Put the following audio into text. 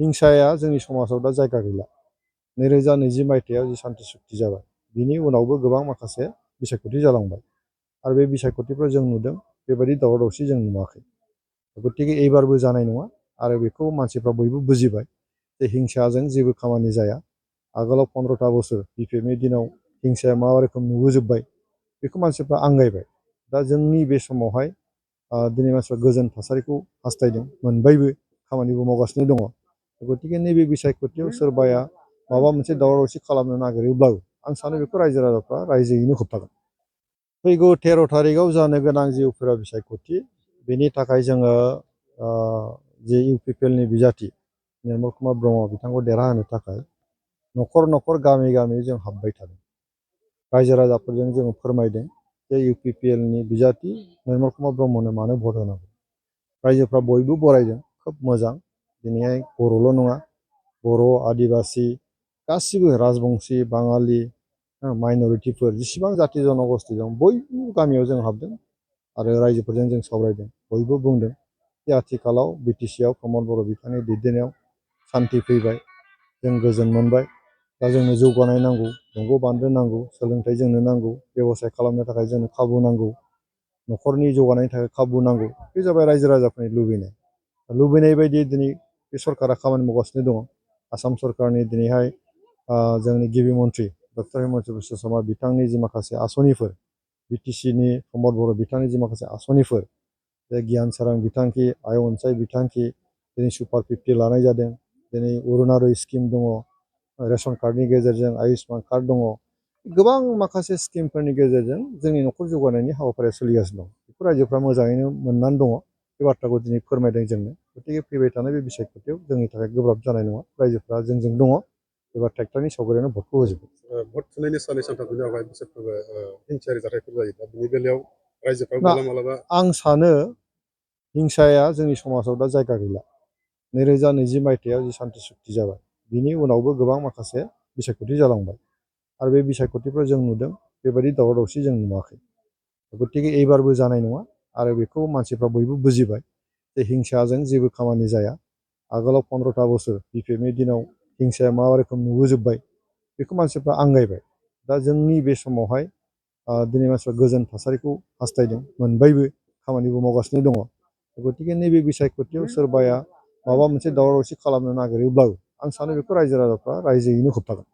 हिंसाया जोंनि समाजाव दा जायगा गैला। 2020 मायथाइयाव जि सान्ति सुक्ति जाबाय, बिनि उनावबो गोबां माखासे बिसायख'थि जालांबाय आरो बे बिसायख'थिफ्राव जों नुदों बेबायदि दावराव दावसि जों नुवाखै। गतिके एबारबो जानाय नङा आरो बेखौ मानसिफ्रा बयबो बुजिबाय जे हिंसाजों जेबो खामानि जाया। आगोलाव 15टा बोसोर बिपिएफनि दिनाव हिंसाया मा रोखोम नुबोजोब्बाय बेखौ मानसिफ्रा आंगायबाय। दा जोंनि बे समावहाय दिनै मानसिफ्रा गोजोन थासारिखौ हास्थायदों, मोनबायबो, खामानिबो मावगासिनो दङ। गतिके नैबे बिसायख'थियाव सोरबाया माबा मोनसे दावराव दावसि खालामनो नागिरोब्लाबो आं सानो बेखौ रायजो राजाफ्रा रायजोयैनो होबथागोन। फैगौ 13 थारिखआव जानो गोनां जि उफेरा बिसायख'थि, बेनि थाखाय जोङो जे इउपिपिएलनि बिजाथि निर्मल कुमार ब्रह्म बिथांखौ देरहाहोनो थाखाय न'खर न'खर गामि गामि जों हाबबाय थादों। रायजो राजाफोरजों जोङो फोरमायदों जे इउपिपिएलनि बिजाथि निर्मल कुमार ब्रह्मनो मानो भट होनांगौ। रायजोफ्रा बयबो बरायदों, खोब मोजां। दिनैहाय बर'ल' नङा, बर', आदिबासि गासिबो राजबंसि, बाङालि, माइन'रिटिफोर जेसेबां जाथि जन'गस्ति दं बयबो गामियाव जों हाबदों आरो रायजोफोरजों जों सावरायदों। बयबो बुंदों जे आथिखालाव बिटिसिआव प्रमद बर' बिथांनि दैदेननायाव सान्थि फैबाय, जों गोजोन मोनबाय। दा जोंनो जौगानाय नांगौ, दंग' बान्दो नांगौ, सोलोंथाइ जोंनो नांगौ, बेब'साय खालामनो थाखाय जोंनो खाबु नांगौ, न'खरनि जौगानायनि थाखाय खाबु नांगौ। बे जाबाय रायजो राजाफोरनि लुबैनाय। लुबैनाय बायदि दिनै बे सरकारा खामानि मावगासिनो दङ। आसाम सरकारनि दिनैहाय जोंनि गिबि मन्थ्रि डक्टर हिमन्त बिश्व शर्मा बिथांनि जि माखासे आसनिफोर, बिटिसिनि प्रमद बर' बिथांनि जि माखासे आसनिफोर, जे गियान सोरां बिथांखि, आइ अनसाय बिथांखि, दिनै सुपार 50 लानाय जादों, दिनै अरुन'दय स्किम दङ, रेशन कार्डनि गेजेरजों आयुष्मान कार्ड दङ, गोबां माखासे स्किमफोरनि गेजेरजों जोंनि न'खर जौगानायनि हाबाफारिया सोलिगासिनो दं। बेखौ रायजोफ्रा मोजाङैनो मोननानै दङ। बे बाथ्राखौ दिनै फोरमायदों जोंनो। गतिके फैबाय थानाय बे बिसायख'थियाव जोंनि थाखाय गोब्राब जानाय नङा। रायजोफ्रा जोंजों दङ। एबार ट्रेक्टरनि सावगारियानो भटखौ होजोबगोन। भट थुनायनि साननै सानथामनि उनावहाय बिसोरफोरबो हिंसायारि जाथायफोर जायो। दा बिनि बेलायाव रायजोफ्रा मालाबा आं सानो हिंसाया जोंनि समाजाव दा जायगा गैला। 2020 मायथाइयाव जि सान्ति सुक्ति जाबाय, बिनि उनावबो गोबां माखासे बिसायख'थि जालांबाय आरो बे बिसायख'थिफ्राव जों नुदों बेबायदि दावराव दावसि जों नुवाखै। गतिके एबारबो जानाय नङा आरो बेखौ मानसिफ्रा बयबो बुजिबाय जे हिंसाजों जेबो खामानि जाया। आगोलाव 15टा बोसोर बिपिएफनि दिनाव हिंसाया मा रोखोम नुबोजोब्बाय बेखौ मानसिफ्रा आंगायबाय। दा जोंनि बे समावहाय दिनै मानसिफ्रा गोजोन थासारिखौ हास्थायदों, मोनबायबो, खामानिबो मावगासिनो दङ। गतिके नैबे बिसायख'थियाव सोरबाया माबा मोनसे दावराव दावसि खालामनो नागिरोब्लाबो आं सानो बेखौ रायजो राजाफ्रा रायजोयैनो होबथागोन।